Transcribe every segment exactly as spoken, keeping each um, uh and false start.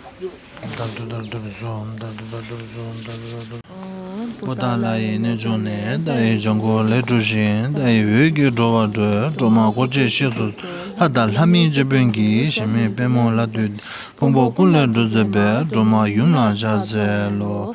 ལྟར་དུ་ལྟར་དུར་སོ། ལྟར་དུ་ལྟར་དུར་སོ། ལྟར་དུ་ལྟར་དུར། པོ་ཏཱ་ལ་ཡི་གནས་བྱུང་ནས། ཏཱ་ཡི་ལྗང་གུ་ལས་སྤྲུལ་ཞིང་། ཏཱ་ཡི་འོད་ཀྱིས་འགྲོ་བ་སྒྲོལ། སྒྲོལ་མ་འཁོར་བཅས་གཤེགས་སུ་གསོལ། ལྷ་དང་ལྷ་མིན་སྤྱི་དཔོན་གྱིས། གཞི་མེད་པད་མོ་ལ་འདུད། ཕུང་པོ་ཀུན་ལས་སྒྲོལ་མཛད་པའི། སྒྲོལ་མ་ཡུམ་ལ་ཕྱག་འཚལ་ལོ།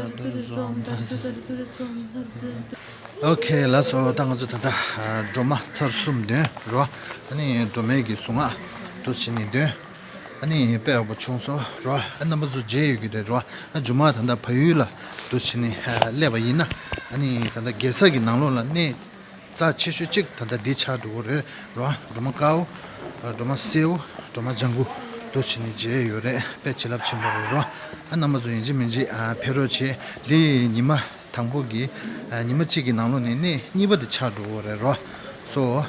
ཨོ་ཁེ། ལགས་སོ། ད་ང་ཚོ་ད་ལྟ་སྒྲོལ་མ་ཚར་གསུམ་འདོན་རོ། ཨ་ནི་སྒྲོལ་མའི་གི་གཟུངས་སྔགས་འདུ་བྱེད་ནི་འདོན། ཨ་ནི་དཔེ་ཡག་པོ་བྱུང་སོང་རོ། ཨ་རྣམ་པ་ཚོ་མཇལ་ཡོད་ཀྱི་རེད་རོ། ཨ་མཇུག་མ་ད་ལྟ་བལ་ཡུལ་ལ་འདུ་བྱེད་ནི་སླེབས་པ་ཡིན་ན། ཨ་ནི་ད་ལྟ་རྒྱལ་ས་གི་ནང་ལོགས་ལ་གནས་རྩ་ཆེ་ཤོས་གཅིག་ད་ལྟ་འདི་ཆགས་འགྲོ་གི་རེད་རོ། སྒྲོལ་མ་དཀར་པོ། སྒྲོལ་མ་སེར་པོ། སྒྲོལ་མ་ལྗང་གུ་འདུ་བྱེད་ནི་མཇལ་ཡོད་རེད། དཔེ་བྱིན་རླབས་ཆེན་པོ་རེད་རོ། ཨ་རྣམ་པ་ཚོ་ཡིན་གཅིག་མིན་གཅིག་ཨ་ཕེབས་རོགས་བྱེད། འདི་ཉི་མ་དང་པོ་གི་ཨ་ཉི་མ་གཅིག་གི་ནང་ལོགས་ནས་གནས་གཉིས་པ་དེ་ཆགས་འགྲོ་གི་རེད་རོ། སོ།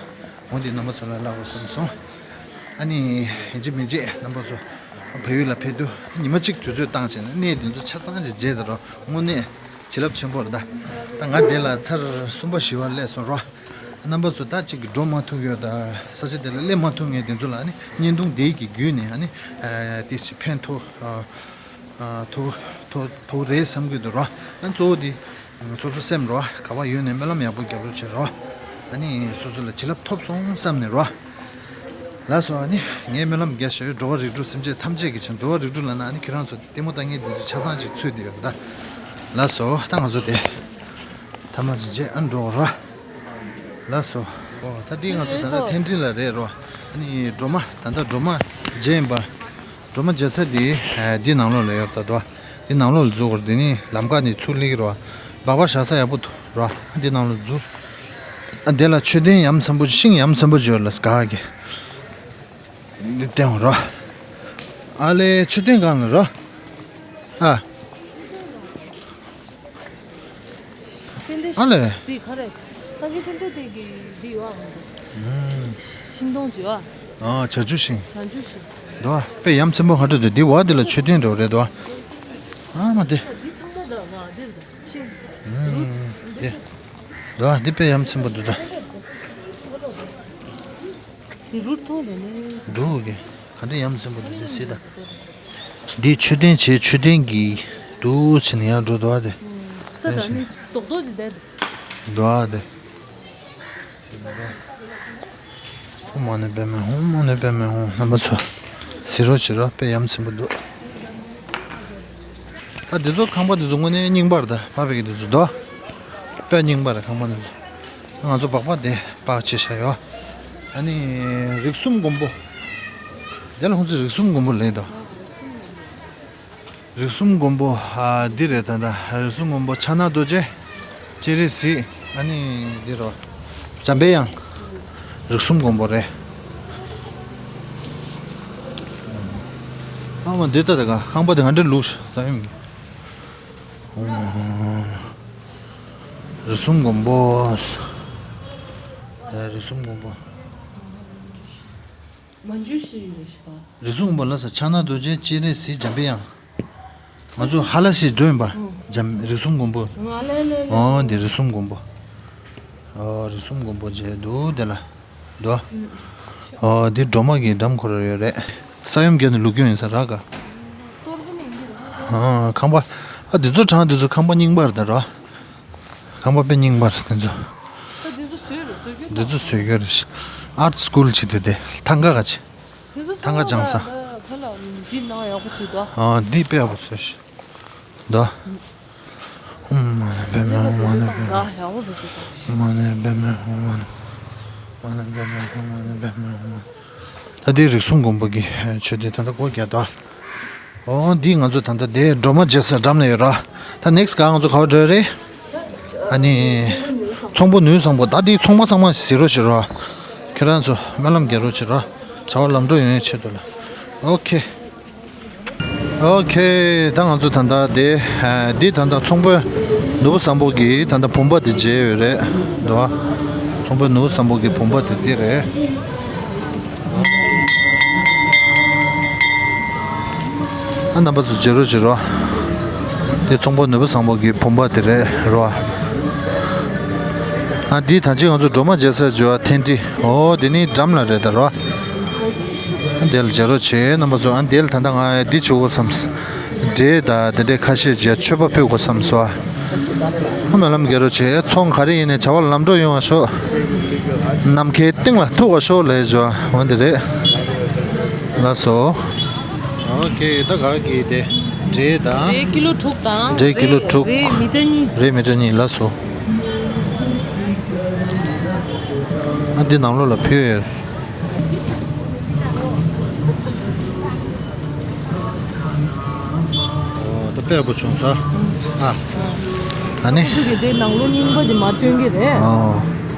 འོ་འདི་རྣམ་པ་ཚོ་ལ་ལབ་དགོས་བསམ་སོང་། ཨ་ནི་ཡིན་གཅིག་མིན་གཅིག་རྣམ་པ་ཚོ་བལ་ཡུལ་ལ་ཕེབས་དུས་ཉི་མ་གཅིག་དུས་ཚོད་བཏང་བྱས་ནས་གནས་འདི་ཚོ་ཆ་ཚང་ཅིག་མཇལ་དང་རོ། དངོས་གནས་བྱིན་རླབས་ཆེན་པོ་རེད་ད། ད་ང་འདི་ལ་ཚར་གསུམ་པ་བཞི་པ་སླེབས་སོང་རོ། རྣམ་པ་ཚོ་ད་གཅིག་གི་འགྲོ་མ་ཐུབ་ཡོད་ད། ས་ཆ་དེ་ལ་སླེབས་མ་ཐུབ་མཁན་དེ་ཚོ་ལ་ཨ་ནི་བརྙན་ཐུང་འདི་གི་བརྒྱུད་ནས་ཨ་ནི་ཨ་དེ་ཕན་ཐོགས་ཨ་ཨ་ཐོགས་ཐོགས་ཐོགས་རེད་བསམ་གྱི་འདུག་རོ། ཨ་གཙོ་བོ་དེ་སོ་སོ་སེམས་རོ། ག་བ་ཡོད་ནས་སྨོན་ལམ་ཡག་པོ་རྒྱབ་རོགས་བྱེད་རོ། ཨ་ནི་སོ་སོ་ལ་བྱིན་རླབས་ཐོབ་སོང་བསམ་ནས་རོ། ལགས་སོ། ཨ་ནི་ངའི་སྨོན་ལམ་རྒྱས་ཤོས་འགྲོ་བ་རིགས་དྲུག་སེམས་ཅན་ཐམས་ཅད་ཀྱི་ཆེད། འགྲོ་བ་རིགས་དྲུག་ལབ་ན་ཨ་ནི་ཁྱེད་རང་ཚོ་ལྟད་མོ་ལྟ་མཁན་དེ་ཚོ་ཆ་ཚང་ཅིག་ཚུད་བསྡད་ཡོད་པ་ད། ལགས་སོ། ད་ང་ཚོ་དེ་ཐ་མ་ཅིག་བྱས་ཨ་འགྲོ་ར། ལགས་སོ། ཨོ་ད་འདི་ང་ཚོ་ད་ལྟ་ཐེན་ཀྲིན་ལ་རེད་རོ། ཨ་ནི་སྒྲོལ་མ་ད་ལྟ་སྒྲོལ་མ་མཇལ་ཡིན་པ། སྒྲོལ་མ་མཇལ་ས་འདི་འདི་ནང་ལོགས་ལ་ཡོད་ད་དོ། འདི་ནང་ལོགས་ལ་འཛུལ་དགོས་རེད། འདི་ནི་ལམ་ཁ་ནས་ཚུར་སླེབས་ཀྱི་རོ། སྦག་སྦག་བཞག་ས་ཡག་པོ་འདུག་རོ། འདི་ནང་ལོགས་འཛུལ། ཨ་འདི་ལ་མཆོད་རྟེན་ཡ་མཚན་པོ་ཤིང་ཡ་མཚན་པོ་ཅིག་ཡོད་ལ་ག་གི། འདི་བསྟན་འོང་རོ། ཨ་ལེ་མཆོད་རྟེན་སྒང་ལ་རོ། ཨ། ཨ་ལེ། འདི་ག་རེ། ས་སྐྱ་ཆེན་པོ་དེ་གི་འདི་ཡོད་ཨ། ཤིང་སྡོང་ཅིག་ཡོད་ཨ། ཨ་བྱ་རྒྱུ་ཤིང་། བྱ་རྒྱུ་ཤིང་། འདུག་ཨ། དཔེ་ཡ་མཚན་པོ་ཧ་ཅང་འདུག་འདི་བ་འདི་ལ་མཆོད་རྟེན་འདྲ་བོ་རེད་འདུག་ཨ། ཨ་མ་དེ། འདི་ཚང་མ་ད་ང་འདིར་ཤིང་། དེ། འདུག་ཨ། འདི་དཔེ་ཡ་མཚན་པོ་འདུག་ད། འདི་རུ་མཐོང་ལས་ནས། འདུག་གི། ག་འདྲ་ཡ་མཚན་པོ་འདུག་འདི་སྲིད་ད། འདི་མཆོད་རྟེན་བྱས་མཆོད་རྟེན་གྱི་འདུག་ཕྱིན་ཡར་འགྲོ་འདུག་ཨ་དེ། ད་ད་ནི་རྡོག་རྡོག་འདི་བསྡད་འདུག་ཨ་དེ། ཧུ་མ་ནི་པདྨེ་ཧཱུྃ། མ་ནི་པདྨེ་ཧཱུྃ། རྣམ་པ་ཚོ་གཟིགས་རོགས་བྱེད་རོགས། དཔེ་ཡ་མཚན་པོ་འདུག་ད་འདི་ཚོ་ཁང་པ་འདི་ཚོ་དངོས་གནས་རྙིང་པ་རེད་ད། ཕ་བེ་གི་འདི་ཚོ་འདུག་དཔེ་རྙིང་པ་རེད་ཁང་པ་འདི་ཚོ། ང་ཚོ་སྦག་སྦག་དེ་སྦག་བྱས་བཞག་ཡོད། ཨ་ནི་རིགས་གསུམ་མགོན་པོ། དེ་ལ་ཁོང་ཚོས་རིགས་གསུམ་མགོན་པོ་ལབ་འདུག་རིགས་གསུམ་མགོན་པོ་ཨ་འདི་རེད་ད། ད་རིགས་གསུམ་མགོན་པོ་ཕྱག་ན་རྡོ་རྗེ། སྤྱན་རས་གཟིགས། ཨ་ནི་འདི་རོ། འཇམ་པའི་དབྱངས། རིགས་གསུམ་མགོན་པོ་རེད། ཨ་མ་འདི་ལྟ་ད་ག་ཁང་པ་དེ་ག་འདྲ་ལུགས་ས་ཡོང་གི། རིགས་གསུམ་མགོན་པོ། རིགས་གསུམ་མགོན་པོ། མ་འཇུ་ཤི་ཡོད་ཤི་པ། རིགས་གསུམ་མགོན་པོ་ལ་ས་ཕྱག་ན་རྡོ་རྗེ། སྤྱན་རས་གཟིགས། འཇམ་པའི་དབྱངས། ང་ཚོ་ཧ་ལ་ཤི་འགྲོ་ཡིན་པ། འཇམ་རིགས་གསུམ་མགོན་པོ། ང་ལེ་ལེ་ལེ། ཨོ་འདི་རིགས་གསུམ་མགོན་པོ། ཨོ་རིགས་གསུམ་མགོན་པོ་མཇལ་འདུག་དེ་ལ། འདུག་ཨོ་འདི་སྒྲོལ་མ་གི་འགྲམ་ཁོ་ར་ཡོད་རེད། ས་ཡོམ་བརྒྱབ་ནས་ལུག་གྱོན་ཡིན་ས་རག་ག་ཨ་ཁང་པ། ཨ་འདི་ཚོ་གྲང་འདི་ཚོ་ཁང་པ་རྙིང་པ་རེད་ད་ར། ཁང་པ་དཔེ་རྙིང་པ་རེད་འདི་ཚོ། ད་འདི་ཚོ་བཟོས་རེད་བཟོས་རྒྱུ། འདི་ཚོ་བཟོས་རྒྱུ་རེད། ཨར་ཊི་སི་ཀུལ་བྱེད་དེ་དེ་ཐང་ག་ག་ཆེ། འདི་ཚོ་ཐང་ག་སྦྱངས་ས། ད་ག་ལ་འདི་ནང་ཡག་པོ་བཟོས་ད། ཨ་འདི་དཔེ་ཡག་པོ་བཟོས་ཤག་ད། ཧུམ་མ་ནི་པདྨེ་ཧཱུྃ། མ་ནི་པདྨེ། ད་ཡག་པོ་བཟོས་ཤག་ད། མ་ནི་པདྨེ་ཧཱུྃ། མ་ནི། མ་ནི་པདྨེ་ཧཱུྃ། མ་ནི་པདྨེ་ཧཱུྃ། ད་འདི་རིགས་གསུམ་མགོན་པོ་གི་མཆོད་རྟེན་ད་ལྟ་སྒོ་བརྒྱབ་ད། ཨོ་འདི་ང་ཚོ་ད་ལྟ་དེ་སྒྲོལ་མ་མཇལ་ས་འགྲམ་ལ་ཡོད་ར། ད་ནེག་སི་ག་ང་ཚོ་ག་པར་འགྲོ་རེད། ཨ་ནི། ཚོང་པོ་ནུས་བཟང་པོ། ད་འདི་ཚོང་པ་ཚང་མ་གཟིགས་རོགས་བྱེད་རོགས། ཁྱེད་རང་ཚོ་སྨོན་ལམ་རྒྱག་རོགས་བྱེད་རོགས། བྱ་བ་ལམ་འགྲོ་ཡོང་ཡའི་ཆེད་དུ་ལ། ཨོ་ཁེ། ཨོ་ཁེ། ད་ང་ཚོ་ད་ལྟ་དེ་འདི་ད་ལྟ་ཚོང་པོ་ནུས་བཟང་པོ་གི་ད་ལྟ་བུམ་པ་དེ་མཇལ་ཡོད་རེད་འདུག་ཚོང་དཔོན་ནོར་བུ་བཟང་པོ་གི་བུམ་པ་དེ་འདི་རེད། ཨ་རྣམ་པ་ཚོ་མཇལ་རོགས་བྱེད་རོགས། དེ་ཚོང་དཔོན་ནོར་བུ་བཟང་པོ་གི་བུམ་པ་དེ་རེད་རོ། ཨ་འདི་ད་ཅི་ང་ཚོ་སྒྲོལ་མ་མཇལ་སར་འབྱོར་བ་ཐེངས་འདི། ཨོ་དེ་ནི་འགྲམ་ལ་རེད་ད་རོ། ཨ་འདི་ལ་མཇལ་རོགས་བྱེད་རྣམ་པ་ཚོ། ཨ་འདི་ལ་ད་ལྟ་ང་འདི་བྱེད་དགོས་བསམས། འབྲས་དང་དེ་འདྲའི་ཁ་ཤས་ཀྱི་མཆོད་པ་ཕུལ་དགོས་བསམས་སོ། ཨ་སྨོན་ལམ་རྒྱག་རོགས་བྱེད། ཚོང་ག་རེ་ཡིན་ནའི་བྱ་བ་ལམ་འགྲོ་ཡོང་བ་ཤོག་ནམ་མཁའི་སྟེང་ལ་ཐུག་པ་ཤོག་ལས་བྱོ། འོ་འདི་རེད། ལགས་སོ། ཨོ་ཁེ། ད་ག་གི་དེ་འབྲས་དང་། འབྲས་ཀི་ལོ་དྲུག་དང་། འབྲས་ཀི་ལོ་དྲུག་རེད། མི་ཊར་གཉིས། རེད། མི་ཊར་གཉིས། ལགས་སོ། ཨ་འདི་ནང་ལོགས་ལ་ཕུལ་ཡོད། ཨོ་ད་དཔེ་ཡག་པོ་བྱུང་སོང་། ཨ་ཨ་ནི། ཁོ་ཚོ་གི་དེ་ནང་ལོགས་རྙིང་པ་དེ་མར་སྟོན་གྱི་རེད། ཨོ།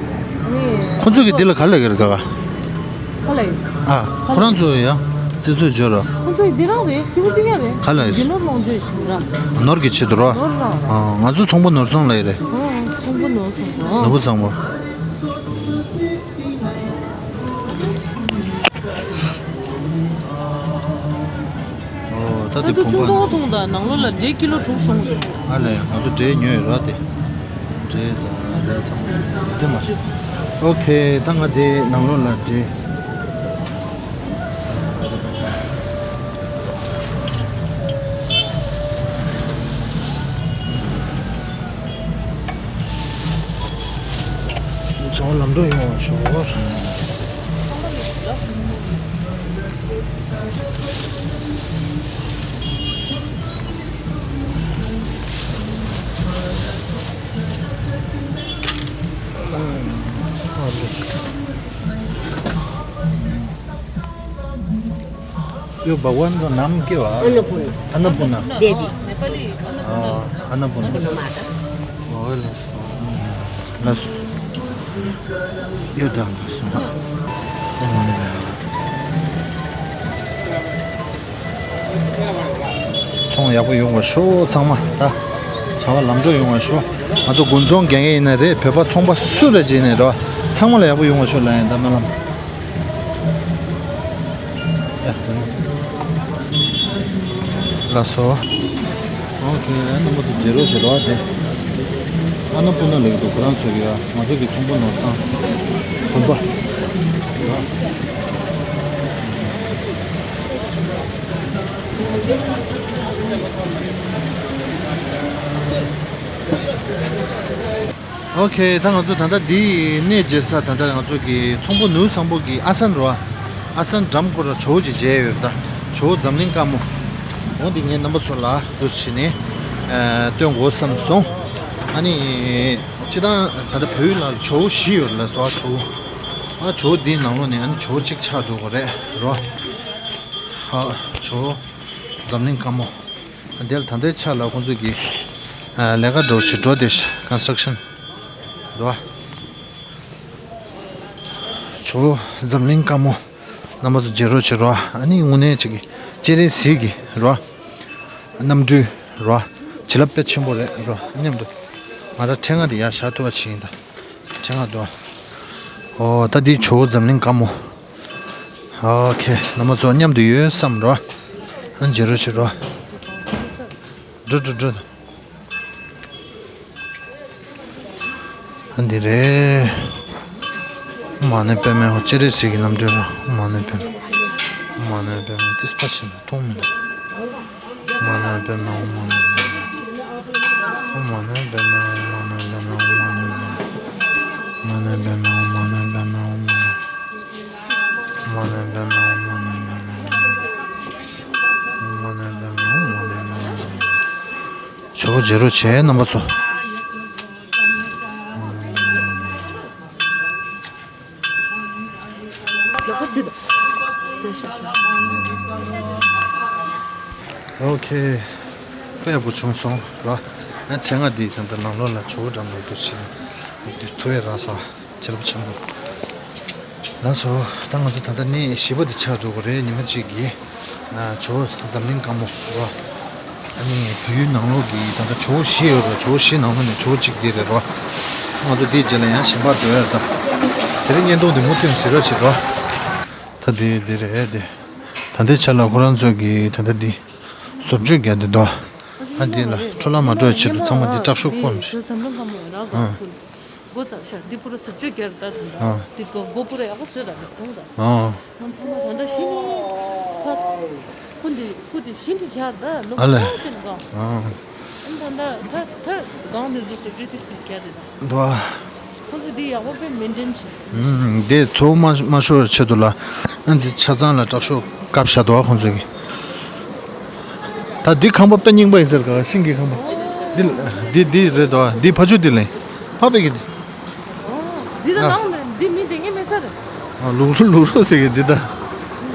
ཨ་ནི། ཁོ་ཚོ་གི་འདི་ལ་ག་ལ་གི་རེད་ག་ག་ག་ལ་ཡོད། ཨ་ཁོ་རང་ཚོ་ཡང་རྩིས་སྤྲོད་བྱོས་རོགས། ཁོ་ཚོ་ཡི་འདི་རང་རེད། གཅིག་པ་གཅིག་རྐྱང་རེད། ག་ལ་ཡོད། རྒྱུ་ནོར་ལོངས་སྤྱོད་ཞིག་ར། ནོར་གྱི་ཆེད་དུ་རོ། ནོར་རང་། ཨ་ང་ཚོ་ཚོང་པ་ནོར་བཟང་ལ་ཡི་རེད། ཨ་ཚོང་པ་ནོར་བཟང་། ཨ་ནོར་བུ་བཟང་པོ། ཨོ་ད་ད་དེ་དུ་བུམ་ཆུང་པ་ཐུང་ཐུང་དང་ནང་ལོགས་ལ་འབྲས་ཀི་ལོ་དྲུག་སོང་འདུག་ཨ་ལས་ང་ཚོ་འབྲས་ཉོས་ཡོད་ར་དེ། འབྲས་དང་འབྲས་ཚང་མ་དེ་མ། ཨོ་ཁེ། ད་ང་དེ་ནང་ལོགས་ལ་འབྲས། བྱ་བ་ལམ་འགྲོ་ཡོང་བ་ཤོག यो भगवानको नाम के हो? अन्नपूर्ण। अन्नपूर्ण। देवी। अँ, अन्नपूर्ण। अन्नपूर्ण माता। हो, ल। ल। यो दाम। ཚོང་ཡག་པོ་ཡོང་བ་ཤོག་ཚང་མ་ད། བྱ་བ་ལམ་འགྲོ་ཡོང་བ་ཤོག་ང་ཚོ་དགུན་ཚོང་རྒྱག་མཁན་ཡིན་ན་རེད། བོད་པ་ཚོང་པ་སུ་རེད་ཅེས་ནས་རོ། ཚང་མ་ལ་ཡག་པོ་ཡོང་བ་ཤོག་ལ་ཡིན་ད་སྨོན་ལམ། ལགས་སོ། ཨོ་ཁེ། རྣམ་པ་ཚོ་མཇལ་རོགས་བྱེད་རོགས་དེ། ཨ་ནི་སྤུ་ན་ལེགས་འདུག་ཁོ་རང་ཚོ་གི་ང་ཚོ་གི་ཚོང་པ་ནོར་བཟང་། གོམ་པ། ཨོ་ཁེ། ད་ང་ཚོ་ད་ལྟ་འདི་གནས་མཇལ་ས་ད་ལྟ་ང་ཚོ་གི་ཚོང་པ་ནོར་བཟང་པོ་གི་ཨ་སན་རོ། ཨ་སན་འགྲམ་སྐོར་ལ་ཇོ་བོ་ཅིག་མཇལ་ཡོད་ད། ཇོ་བོ་འཛམ་གླིང་དཀར་མོ། འོ་འདི་ངས་རྣམ་པ་ཚོ་ལ་འདུག་བྱས་ནས་སྟོན་དགོས་བསམ་སོང་། ཨ་ནི། སྤྱིར་བཏང་ད་ལྟ་བོད་ལ་ཇོ་བོ་བཞི་ཡོད་ལ་སོ། ཇོ་བོ། ཨ་ཇོ་བོ་འདིའི་ནང་ལོགས་ནས་ཨ་ནི་ཇོ་བོ་གཅིག་ཆགས་འགྲོ་དགོས་རེད་རོ། ཧ། ཇོ་བོ་འཛམ་གླིང་དཀར་མོ། འདིར་ད་ལྟའི་ཆ་ལ་ཁོང་ཚོས་ཀྱི་ལས་ཀ་འགྲོ་ཞིག་འགྲོ་དེ་ཀོན་སི་ཊྲག་ཤན་འདུག་ཇོ་བོ་འཛམ་གླིང་དཀར་མོ། རྣམ་པ་ཚོ་མཇལ་རོགས་བྱེད་རོགས། ཨ་ནི་དངོས་གནས་ཅིག་གི་སྤྱན་རས་གཟིགས་ཀྱི་རོ། རྣམ་སྤྲུལ་རོ། བྱིན་རླབས་དཔེ་ཆེན་པོ་རེད་རོ། མཉམ་དུ་ང་རང་ཕྲེང་བ་འདི་ཡར་བཞག་ཐུབ་པ་བྱེད་ཡིན་ད། ཕྲེང་བ་འདུག་ཨོ་ད་འདི་ཇོ་བོ་འཛམ་གླིང་དཀར་མོ། ཨོ་ཁེ། རྣམ་པ་ཚོ་མཉམ་དུ་ཡོད་བསམ་རོ། ཨ་མཇལ་རོགས་བྱེད་རོ། འགྲོ་འགྲོ་འགྲོ། ཨ་འདི་རེད། མ་ཎི་པདྨེ་ཧཱུྃ། སྤྱན་རས་གཟིགས་ཀྱི་རྣམ་སྤྲུལ་རོ། མ་ཎི་པདྨེ། མ་ཎི་པདྨེ། ཏིས་པ་ཤིན་ཏུ་མཐོང་མི་འདུག་མ་ཎི་པདྨེ་ཧཱུྃ། མ་ཎི་པདྨེ་ཧཱུྃ། མ་ཎི་པདྨེ་ཧཱུྃ། མ་ཎི་པདྨེ་ཧཱུྃ། མ་ཎི་པདྨེ་ཧཱུྃ། མ་ཎི་པདྨེ་ཧཱུྃ། མ་ཎི་པདྨེ་ཧཱུྃ། མ་ཎི་པདྨེ་ཧཱུྃ། མ་ཎི་པདྨེ་ཧཱུྃ། མ་ཎི་པདྨེ་ཧཱུྃ། མ་ཎི་པདྨེ་ཧཱུྃ། ཇོ་བོ་མཇལ་རོགས་བྱེད་རྣམ་པ་ཚོ། ཨོ་ཁེ། དཔེ་ཡག་པོ་བྱུང་སོང་ར། ཨ་ཕྲེང་བ་འདི་ད་ལྟ་ནང་ལོགས་ལ་ཇོ་བོ་འགྲམ་ལ་འདུག་ཕྱིན་འདུག་ཐུ་ཡ་ར་སོ། བྱིན་རླབས་ཆེན་པོ། ལགས་སོ། ད་ང་ཚོ་ད་ལྟ་གནས་བཞི་པ་དེ་ཆགས་འགྲོ་གི་རེད། ཉི་མ་གཅིག་གི་ཨ་ཇོ་བོ་འཛམ་གླིང་དཀར་མོ་རོ། ཨ་ནི་བོད་ཡུལ་ནང་ལོགས་ཀྱི་ད་ལྟ་ཇོ་བོ་བཞི་ཡོད་རེད། ཇོ་བོ་བཞི་ནང་ལོགས་ནས་ཇོ་བོ་གཅིག་འདི་རེད་རོ། ང་ཚོ་འདིའི་རྗེས་ལ་ཡང་གཞན་པར་འགྲོ་ཡ་ད། དེ་རིང་བརྙན་ཐུང་འདི་མུ་མཐུད་གཟིགས་རོགས་བྱེད་རོགས། ད་འདི་འདི་རེད་དེ། ད་ལྟའི་ཆ་ལ་ཁོ་རང་ཚོས་ཀྱི་ད་ལྟ་འདི་བཟོ་བཅོས་རྒྱག་འདི་འདུག་ཨ་འདི་ལ་འཕྲོ་བརླག་མ་འགྲོ་བའི་ཆེད་དུ་ཚང་མ་འདི་དྲག་ཤོས་བསྐོར་ནས། འགོ་བརྩམས་ཤག་འདི་པུ་ར་བཟོ་བཅོས་རྒྱག་རེད་ད་དུང་། ཨ། འདི་གོ་མགོ་པུ་ར་ཡག་པོ་བཟོས་ད་ནི་གཏོང་ད། ཨ། ང་ཚང་མ་ད་ལྟ་ཤི་ནི་ད། སྐུ་འདི་སྐུ་འདི་ཤིན་ཏུ་ཞར་ད་ལུག་ཨ་ལས། ཐང་ཅན་གང་། ཨ། ཨ་ད་ད་ད་ད་གང་ནས་འདུག་ཟེར་བྲིས་ཏིས་ཏིས་རྒྱག་དེ་ད། འདུག་ཨ། ཁོ་ཚོ་འདི་ཡག་པོ་དཔེ་མེན་ཊེན་བྱེད། ཨུམ། འདི་ཚོ་མ་མ་ཤོར་ཆེད་དུ་ལ། ཨ་འདི་ཆ་ཚང་ལ་དྲག་ཤོས་བཀབ་བཞག་འདུག་ཨ་ཁོ་ཚོ་གི། ད་འདི་ཁང་པ་དཔེ་རྙིང་པ་ཡིན་ཟེར་ག་ཤིང་གི་ཁང་པ། འདི་འདི་འདི་རེད་དོ། འདི་ཕ་ཆུ་འདི་ལེན། ཕ་པེ་གི་འདི། འདི་ད་ཨ། ནང་ལ་འདི་མི་དེ་ངས་མེད་ས་རེད། ཨ་ལུག་རུ་ལུག་རུ་ཟེར་གི་འདི་ད།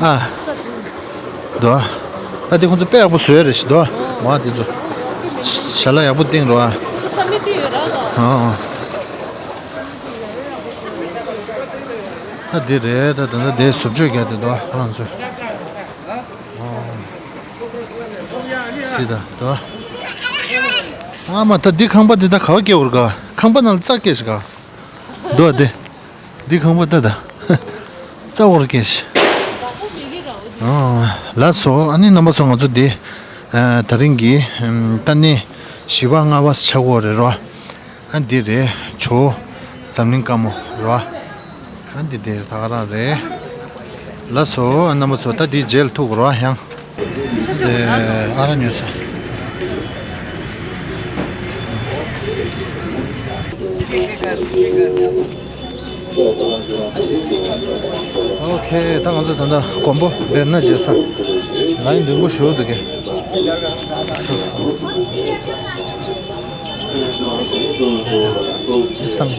ཨ། དོ། ཨ་འདི་ཁོང་ཚོ་དཔེ་ཡག་པོ་བཟོས་རེད་ཞིག་དོ། མ་འདི་ཚོ། ཞལ་ལག་ཡག་པོ་བཏིང་རོགས་ཨ། ས་མི་དེ་ཡོད་ར་ག་ཨ་ཨ། ཨ་འདི་རེད་ད། ད་ད་འདི་བཟོ་བཅོས་རྒྱག་དེ་དོ་ཁོ་རང་ཚོས། སི་ད་དོ། ཨ་མ་ད་འདི་ཁང་པ་འདི་ད་ག་བ་སྐྱེ་བར་ག་ཁང་པ་ནང་ལ་རྩྭ་སྐྱེ་ཞིག་ག་དོ་འདི། འདི་ཁང་པ་ད་ད། རྩྭ་བར་སྐྱེ་ཞིག་ཨ། ལགས་སོ། ཨ་ནི་རྣམ་པ་ཚོ་ང་ཚོ་འདི། ཨ་ད་རིང་གི་ཨམ་ད་ནི་བཞི་པ་ལྔ་པ་ཆགས་ཀྱི་ཡོད་རེད་རོ། ཨ་འདི་རེད་ཇོ་བོ་འཛམ་གླིང་དཀར་མོ་རོ། ཨ་འདི་དེ་ད་ག་རང་རེད། ལགས་སོ། ཨ་རྣམ་པ་ཚོ་ད་འདི་རྗེས་ལ་ཐུག་རོ་ཡང་། དེ་ཨ་ར་ཉོས་ས། ཨོ་ཁེ། ད་ང་ཚོ་ད་ལྟ་མགོན་པོ་བེར་ནག་མཇལ་ས། ལ་ཡི་འདུན་པོ་ཞུ་འདུག་གས། སང་།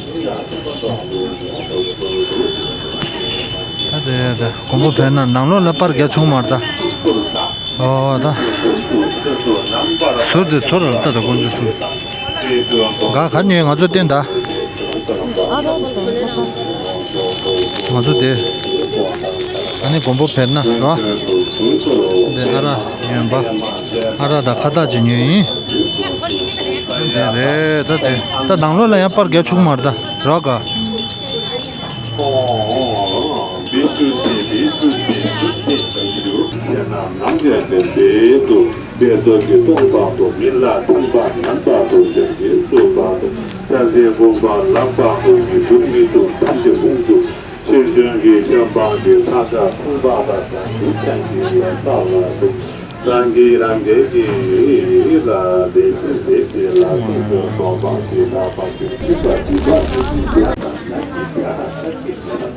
ད་དེ་དེ་མགོན་པོ་བེར་ནག་ནང་ལོགས་ལ་པར་རྒྱག་བྱུང་མ་རེད་ད། ཨོ་ད། ཟུར་དེ་ཚོ་ར་ལ་ལྟ་ད་དཀོན་མཆོག་གསུམ། ག་ག་ནས་ང་ཚོ་བསྟན་ད། ང་ཚོ་དེ། ཨ་ནི་མགོན་པོ་བེར་ནག་རོ། དེ་ཨ་ར་ཉོན་པ། ཨ་ར་ད་ཁ་བཏགས་ཅིག་ཉོས་ཡིན། དེ་རེད་ད་དེ། ད་ནང་ལོགས་ལ་ཡང་པར་རྒྱག་བྱུང་མ་རེད་ད་རོ་ག་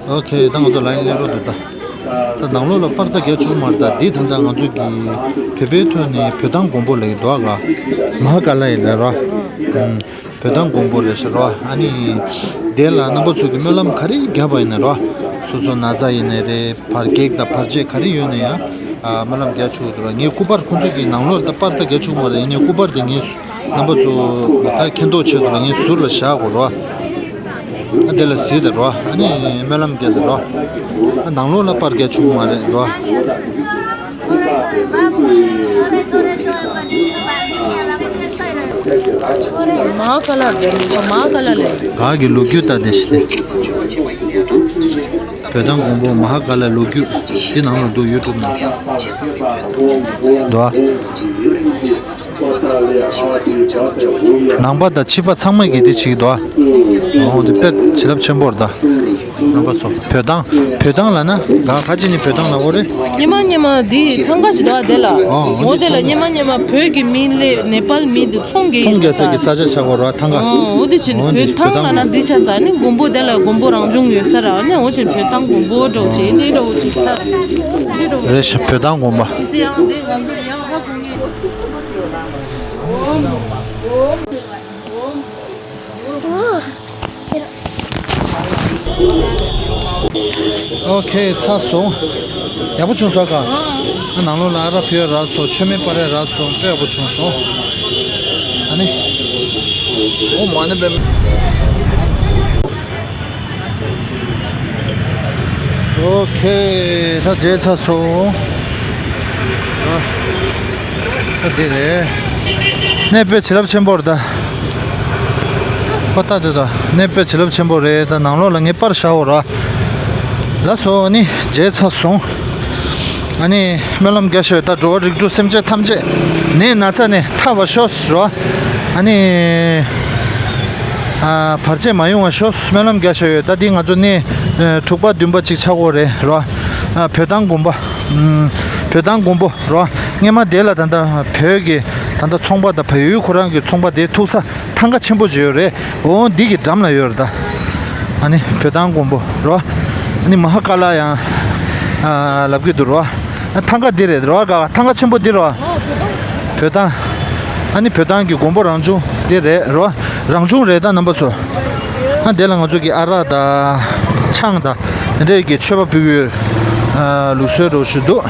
ཨོ་ཁེ། ད་ང་ཚོ་ལ་ཡིན་སླེབས་རོགས་འདུག་ད། ད་ནང་ལོགས་ལ་པར་ད་རྒྱག་བྱུང་མ་རེད་ད། འདི་ད་ལྟ་ང་ཚོ་གི་བོད་པའི་ཐོག་ནས་བོད་ཐང་མགོན་པོ་ལ་ཡི་འདུག་ག་མ་ཧ་ག་ལ་ཡི་རེད་རོ། བོད་ཐང་མགོན་པོ་རེད་ཟེར་རོ། ཨ་ནི་དེ་ལ་རྣམ་པ་ཚོ་གི་སྨོན་ལམ་ག་རེ་བརྒྱབ་པ་ཡིན་ན་རོ། སོ་སོ་ན་ཚ་ཡིན་ནའི་རེད། བར་གེགས་དང་བར་ཆད་ག་རེ་ཡོད་ན་ཡང་། ཨ་སྨོན་ལམ་རྒྱག་ཆོག་གི་འདུག་ར། ངའི་སྐུ་པར་ཁོང་ཚོ་གི་ནང་ལོགས་ལ་ད་པར་ད་རྒྱག་ཆོག་མ་རེད། ངའི་སྐུ་པར་དེ་ངས་རྣམ་པ་ཚོ་ད་མཁྱེན་རྟོགས་ཆེད་དུ་ལ་ངས་ཟུར་ལ་བཞག་དགོས་ར། ཨ་དེ་ལ་གཟིགས་དང་ར། ཨ་ནི་སྨོན་ལམ་རྒྱག་དང་ར། ཨ་ནང་ལོགས་ལ་པར་རྒྱག་ཆོག་མ་རེད་ར། མ་ཧ་ཀ་ལ་རེད། མ་ཧ་ཀ་ལ་ལས། ག་གི་ལོ་རྒྱུས་ལྟ་དེ་ཞིག་སྟེ། བོད་ཐང་མགོན་པོ་མ་ཧ་ཀ་ལ་ལོ་རྒྱུས་འདི་ནང་ལ་འདུག་ཡུ་ཊུབ་ནང་། འདུག་ཨ། ནང་པ་དང་ཕྱི་པ་ཚང་མས་ཀྱི་འདི་བྱེད་ཀྱི་འདུག་ཨ། འོ་འདི་དཔེ་བྱིན་རླབས་ཆེན་པོ་རེད་ད། རྣམ་པ་ཚོ་བོད་ཐང་། བོད་ཐང་ལབ་ན་ག་ག་ཅི་ནི་བོད་ཐང་ལབ་དགོས་རེད། སྙེ་མ་སྙེ་མ་འདི་ཐང་ག་ཞིག་འདུག་ཨ་དེ་ལ། ཨོ་འོ་དེ་ལ་སྙེ་མ་སྙེ་མ་བོད་ཀྱི་མི་སླེབས་ནེ་པཱལ་མི་འདི་ཚོང་རྒྱག་ཚོང་རྒྱག་ས་གི་ས་ཆ་ཆགས་པ་ར་ཐང་ག་ཨོ་འོ་དེ་བྱས་ནས་བོད་ཐང་ལབ་ན་འདི་ཆགས་ས་ནི་མགོན་པོ་དེ་ལ་མགོན་པོ་རང་བྱུང་ཡོད་ས་ར་ནི་འོ་བྱས་བོད་ཐང་མགོན་པོ་འདྲ་བོ་ཅིག་འདི་འདྲ་བོ་ཅིག་ད་འདི་འདྲ་བོ་རེད་ཤག་བོད་ཐང་དགོན་པ། དེ་སེ་ཡང་འདི་ང་ཚོ་ཡང་ཧ་གོ་ངེས། ཨོ་ཁེ། ཚར་སོང་། ཡག་པོ་བྱུང་སོང་ག་ཨ་ནང་ལོགས་ལ་ཨ་ར་ཕུལ་རག་སོང་། མཆོད་མེ་སྤར་རག་སོང་། དཔེ་ཡག་པོ་བྱུང་སོང་། ཨ་ནི། ཨོ་མ་ནི་བེ། ཨོ་ཁེ། ད་མཇལ་ཚར་སོང་། ཨ། ད་འདི་རེད། གནས་དཔེ་བྱིན་རླབས་ཆེན་པོ་རེད་ད། ཕོ་ཏ་དེ་དང་གནས་དཔེ་བྱིན་རླབས་ཆེན་པོ་རེད། ད་ནང་ལོགས་ལ་ངས་པར་བཞག་ཡོད་ར། ལགས་སོ། ཨ་ནི་མཇལ་ཚར་སོང་། ཨ་ནི་སྨོན་ལམ་རྒྱ་ཆེ་བའི་ད་འགྲོ་བ་རིགས་དྲུག་སེམས་ཅན་ཐམས་ཅད་ནད་ན་ཚ་ནས་ཐར་བར་ཤོག་ར། ཨ་ནི་ཨ་བར་ཆད་མ་ཡོང་བར་ཤོག། སྨོན་ལམ་རྒྱ་ཆེ་བའི་ད་འདི་ང་ཚོ་གནས་ཨ་དྲུག་པ་བདུན་པ་ཅིག་ཆགས་ཡོད་རེད་ར། ཨ་བོད་ཐང་དགོན་པ། ཨམ་བོད་ཐང་དགོན་པ་ར། སྔས་མ་དེ་ལ་ད་ལྟ་བོད་ཀྱི་ད་ལྟ་ཚོང་པ་དང་བལ་ཡུལ་ཁོ་རང་གི་ཚོང་པ་དེ་ཐུག་ས་ཐང་ག་ཆེན་པོ་ཅིག་ཡོད་རེད། འོ་འདི་གི་འགྲམ་ལ་ཡོད་རེད་ད། ཨ་ནི་བོད་ཐང་དགོན་པ་ར། ཨ་ནི་མ་ཧ་ཀ་ལ་ཡང་ཨ་ལབ་ཀྱི་འདུག་ར། ཨ་ཐང་ག་འདི་རེད་ར། ག་ཐང་ག་ཆེན་པོ་འདི་ར། བོད་ཐང་། ཨ་ནི་བོད་ཐང་གི་དགོན་པ་རང་བྱུང་འདི་རེད་ར། རང་བྱུང་རེད་ད་རྣམ་པ་ཚོ། ཨ་འདི་ལ་ང་ཚོ་གི་ཨ་རག་དང་ཆང་དང་དེ་འདྲའི་གི་མཆོད་པ་ཕུལ་གྱི་ཡོད། ཨ་ལུགས་སྲོལ་རོ་ཞུ་འདུག།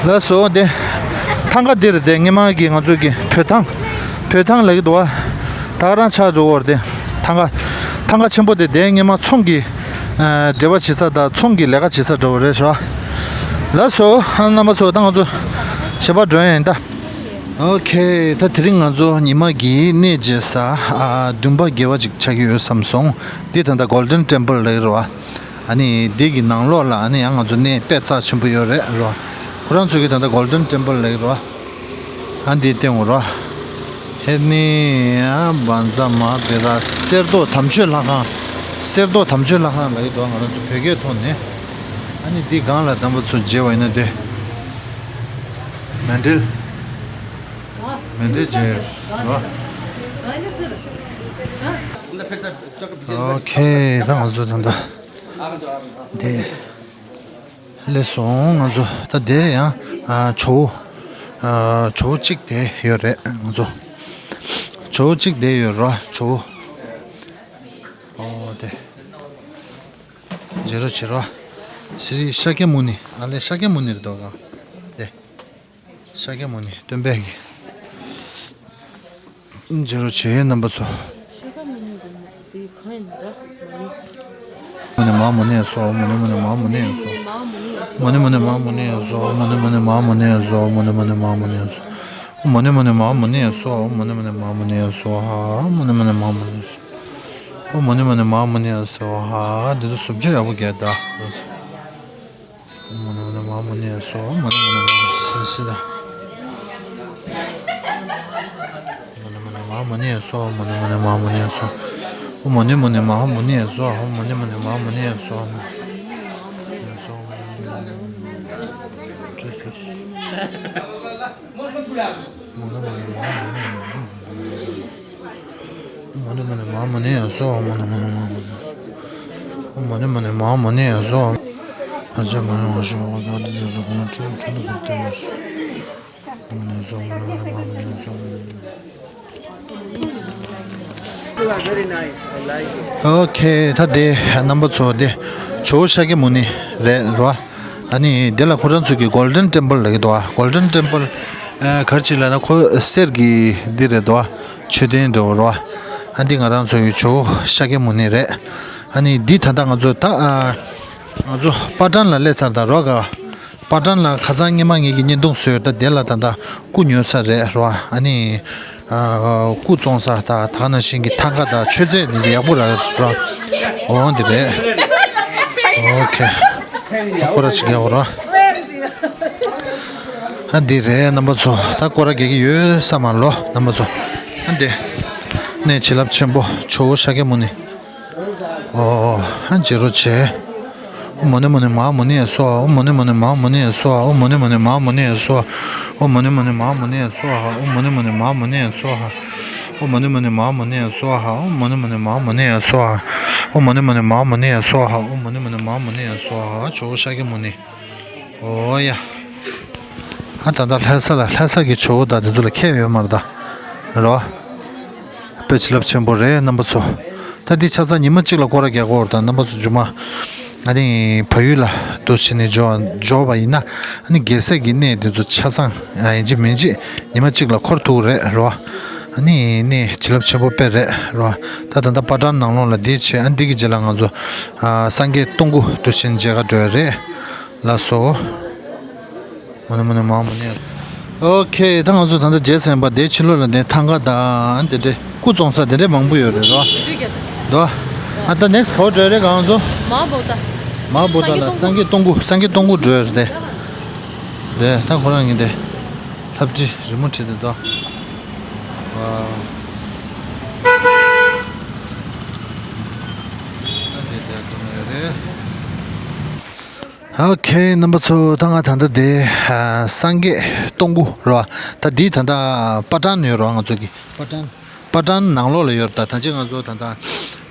ལགས་སོ། དེ་ཐང་ག་འདིར་དེ་སྔས་མ་གི་ང་ཚོ་གི་བོད་ཐང་། བོད་ཐང་ལབ་ཀྱི་འདུག་བ། ད་ག་རང་ཆགས་འགྲོ་བར་དེ་ཐང་ག་ཐང་ག་ཆེན་པོ་དེ་དེ་སྔས་མ་ཚོང་གི་ཨ་འབྲེལ་བ་བྱེད་ས་དང་ཚོང་གི་ལས་ཀ་བྱེད་ས་འདྲ་བོ་རེད་ཤག། ལགས་སོ། ཨ་རྣམ་པ་ཚོ་ད་ང་ཚོ་ཞལ་པར་སྒྲོན་ཡིན་ད། ཨོ་ཁེ། ད་དེ་རིང་ང་ཚོ་ཉི་མ་གི་གནས་མཇལ་ས་ཨ་བདུན་པ་དགེ་བ་ཅིག་ཆགས་ཀྱི་ཡོད་བསམ་སོང་། འདི་ད་ལྟ་Golden Temple་ལབ་ཀྱི་རེད་བ། ཨ་ནི་འདི་གི་ནང་ལོགས་ལ་ཨ་ནི་ཡང་ང་ཚོ་གནས་དཔེ་རྩ་ཆེན་པོ་ཡོད་རེད་རོ། ཁོ་རང་ཚོ་གི་ད་ལྟ་Golden Temple་ལབ་ཀྱི་རོ། ཨ་འདི་སྟེང་འོ་རོ། ཧེ་ནི་ཨ་བཛྲ་མ་ཧཱ་བི་ར་གསེར་མདོག་དམ་ཆོས་ལྷ་ཁང་། གསེར་མདོག་དམ་ཆོས་ལྷ་ཁང་ལབ་ཀྱི་འདུག། ང་རང་ཚོ་བོད་སྐད་ཐོག་ནས། ཨ་ནི་འདི་སྒང་ལ་རྣམ་པ་ཚོ་མཇལ་བ་ཡིན་ན་དེ། མཎྜལ། མཎྜལ་མཇལ་རོ། ཨོ་ཁེ། ད་ང་ཚོ་ད་ལྟ། དེ། སླེབས་སོང་ང་ཚོ། ད་དེ་ཡང་ཨ་ཇོ་བོ། ཨ་ཇོ་བོ་གཅིག་དེ་ཡོད་རེད་ང་ཚོ། ཇོ་བོ་གཅིག་དེ་ཡོད་ར་ཇོ་བོ། ཨོ་དེ། མཇལ་རོགས་བྱེད་རོགས། སི་རི་ཤཱཀྱ་མུ་ནི། ཨ་ལེ་ཤཱཀྱ་མུ་ནི་རེད་འདུག་ག། དེ། ཤཱཀྱ་མུ་ནི་སྟོན་པའི་གི། མཇལ་རོགས་བྱེད་རྣམ་པ་ཚོ། ཤཱཀྱ་མུ་ནི་འདི་གང་ཡིན་ད། མུ་ནི་མ་ཧཱ་མུ་ནེ་སྭཱ་ཧཱ། མུ་ནི་མུ་ནི་མ་ཧཱ་མུ་ནེ་སྭཱ་ཧཱ། མུ་ནི་མུ་ནི་མ་ཧཱ་མུ་ནེ་སྭཱ་ཧཱ། མུ་ནི་མུ་ནི་མ་ཧཱ་མུ་ནེ་སྭཱ་ཧཱ། མུ་ནི་མུ་ནི་མ་ཧཱ་མུ་ནེ་སྭཱ་ཧཱ། མུ་ནི་མུ་ནི་མ་ཧཱ་མུ་ནེ་སྭཱ་ཧཱ། མུ་ནི་མུ་ནི་མ་ཧཱ་མུ་ནེ་སྭཱ་ཧཱ། འདི་ཚོ་སུམ་ཅུ་ཡག་པོ་རྒྱག་ད། མུ་ནི་མུ་ནི་མ་ཧཱ་མུ་ནེ་སྭཱ་ཧཱ། མུ་ནི་མུ་ནི་མ་ཧཱ་མུ་ནེ་སྭཱ་ཧཱ། སི་སི་ད། མུ་ནི་མུ་ནི་མ་ཧཱ་མུ་ནེ་སྭཱ་ཧཱ། མུ་ནི་མུ་ནི་མ་ཧཱ་མུ་ནེ་སྭཱ་ཧཱ། ཨོ་མུ་ནི་མུ་ནི་མ་ཧཱ་མུ་ནེ་སྭཱ་ཧཱ། ཨོ་མུ་ནི་མུ་ནི་མ་ཧཱ་མུ་ནེ་སྭཱ་ཧཱ། མུ་ནི་མུ་ནི་མ་ཧཱ་མུ་ནེ་སྭཱ་ཧཱ། མུ་ནི་མུ་ནི་མ་ཧཱ་མུ་ནེ་སྭཱ་ཧཱ། ཨོ་མུ་ནི་མུ་ནི་མ་ཧཱ་མུ་ནེ་སྭཱ་ཧཱ། ཨ་ཙི་མ་ཧཱ་ཤོ་ཧ་ག་ཏི་ཙི་ཙི་ཧོ་ན་ཁྲི་ཁྲི་ལ་གུ་ཏི་མ་ཤོ། ཨོ་མུ་ནི་སྭཱ་ཧཱ། མུ་ནི་མུ་ནི་མ་ཧཱ་མུ་ནེ་སྭཱ་ཧཱ། ཨོ་ཁེ། ད་དེ་རྣམ་པ་ཚོ་དེ་ཇོ་བོ་ཤཱཀྱ་མུ་ནི་རེད་རོ། ཨ་ནི་དེ་ལ་ཁོ་རང་ཚོ་གི་Golden Temple་ལབ་ཀྱི་འདུག་ཨ། Golden Temple་ཨ་ག་རེ་བྱས་ལབ་ན་ཁོ་གསེར་གྱི་འདི་རེད་འདུག་ཨ། མཆོད་རྟེན་འདྲ་བོ་རོ། ཨ་འདི་ང་རང་ཚོ་གི་ཇོ་བོ་ཤཱཀྱ་མུ་ནི་རེད། ཨ་ནི་འདི་ད་ལྟ་ང་ཚོ་ད་ཨ་ང་ཚོ་པ་ཊན་ལ་སླེབས་ཚར་ད་རོ་ག། པ་ཊན་ལ་ཁ་སང་སྔས་མ་ངེད་ཀྱིས་བརྙན་ཐུང་བཟོས་ད་དེ་ལ་ད་ལྟ་སྐུ་ཉོ་ས་རེད་རོ། ཨ་ནི་ཨ་སྐུ་བཙོང་ས་ད་ད་ག་ནང་བཞིན་གྱི་ཐང་ག་དང་མཆོད་རྫས་འདི་ཚོ་ཡག་པོ་ར་རོ། འོ་འདི་རེད། ཨོ་ཁེ། སྐོར་ར་ཅིག་རྒྱག་རོ། ཨ་འདི་རེད་རྣམ་པ་ཚོ། ད་སྐོར་ར་རྒྱག་གི་ཡོད་ས་མ་ལོ་རྣམ་པ་ཚོ། ཨ་འདི་གནས་བྱིན་རླབས་ཆེན་པོ་ཇོ་བོ་ཤཱཀྱ་མུ་ནི། ཨོ་ཧ་མཇལ་རོགས་བྱེད། ཨོ་མུ་ནི་མུ་ནི་མ་ཧཱ་མུ་ནེ་སྭཱ་ཧཱ། ཨོ་མུ་ནི་མུ་ནི་མ་ཧཱ་མུ་ནེ་སྭཱ་ཧཱ། ཨོ་མུ་ནི་མུ་ནི་མ་ཧཱ་མུ་ནེ་སྭཱ་ཧཱ། ཨོ་མུ་ནི་མུ་ནི་མ་ཧཱ་མུ་ནེ་སྭཱ་ཧཱ། ཨོ་མུ་ནི་མུ་ནི་མ་ཧཱ་མུ་ནེ་སྭཱ་ཧཱ། ཨོ་མུ་ནི་མུ་ནི་མ་ཧཱ་མུ་ནེ་སྭཱ་ཧཱ། ཨོ་མུ་ནི་མུ་ནི་མ་ཧཱ་མུ་ནེ་སྭཱ་ཧཱ། ཨོ་མུ་ནི་མུ་ནི་མ་ཧཱ་མུ་ནེ་སྭཱ་ཧཱ། ཨོ་མུ་ནི་མུ་ནི་མ་ཧཱ་མུ་ནེ་སྭཱ་ཧཱ། ཇོ་བོ་ཤཱཀྱ་མུ་ནི། ཨོ་ཡ། ཨ་ད་ལྟ་ལྷ་ས་ལ་ལྷ་ས་གི་ཇོ་བོ་དང་དེ་ཚོ་ལ་ཁྱད་ཡོད་མ་རེད་ད། རོ། དཔེ་བྱིན་རླབས་ཆེན་པོ་རེད་རྣམ་པ་ཚོ། ད་འདི་ཆ་ཚང་ཉི་མ་གཅིག་ལ་སྐོར་ར་རྒྱག་དགོས་རེད་ད་རྣམ་པ་ཚོ། རྒྱུ་མ་ཨ་ནི་བལ་ཡུལ་ལ་འདུག་བྱས་ནས་འབྱོར་འབྱོར་བ་ཡིན་ན་ཨ་ནི་རྒྱལ་སྲས་ཀྱི་གནས་དེ་ཚོ་ཆ་ཚང་ཡིན་གཅིག་མིན་གཅིག་ཉི་མ་གཅིག་ལ་འཁོར་ཐུབ་རེད་རོ། ཨ་ནི་གནས་བྱིན་རླབས་ཆེན་པོ་དཔེ་རེད་རོ། ད་ད་ལྟ་པ་ཊན་ནང་ལོགས་ལ་འདི་བྱས། ཨ་འདི་གི་རྗེས་ལ་ང་ཚོ་ཨ་སངས་རྒྱས་སྟོང་སྐུ་འདུག་བྱས་ནས་མཇལ་ག་འགྲོ་ཡ་རེད། ལགས་སོ། མུ་ནི་མུ་ནི་མ་ཧཱ་མུ་ནེ། ཨོ་ཁེ། ད་ང་ཚོ་ད་ལྟ་མཇལ་ཚར་ཡིན་པ། དེའི་ཕྱི་ལོགས་ལ་ནས་ཐང་ག་དང་དེ་འདྲའི་ སྐུ་བཙོང་ས་དེ་འདྲའི་མང་པོ་ཡོད་རེད་རོ། དུས་རྒྱབ། དོ། ཨ་ད་next ག་པར་འགྲོ་རེད་གང་ཚོ། མ་བོ་ད། མ་བོ་ད་ལ་སངས་རྒྱས་སྟོང་སྐུ། སངས་རྒྱས་སྟོང་སྐུ་འགྲོ་ཡོད་རེད་དེ། དེ་ད་ཁོ་རང་གི་དེ། ལྷ་བྲིས་རི་མོ་བྲིས་དེ་དོ། ཨ་དེ་དེ་འགྲོ་ཡོད་རེད། ཨོ་ཁེ། རྣམ་པ་ཚོ། ད་ང་ད་ལྟ་དེ་ཨ་སངས་རྒྱས་སྟོང་སྐུ་རོ། ད་འདི་ད་ལྟ་པ་ཊན་ཡོད་རོ། ང་ཚོ་གི་པ་ཊན། པ་ཊན་ནང་ལོགས་ལ་ཡོད་རེད། ད་ད་ཅི་ང་ཚོ་ད་ལྟ་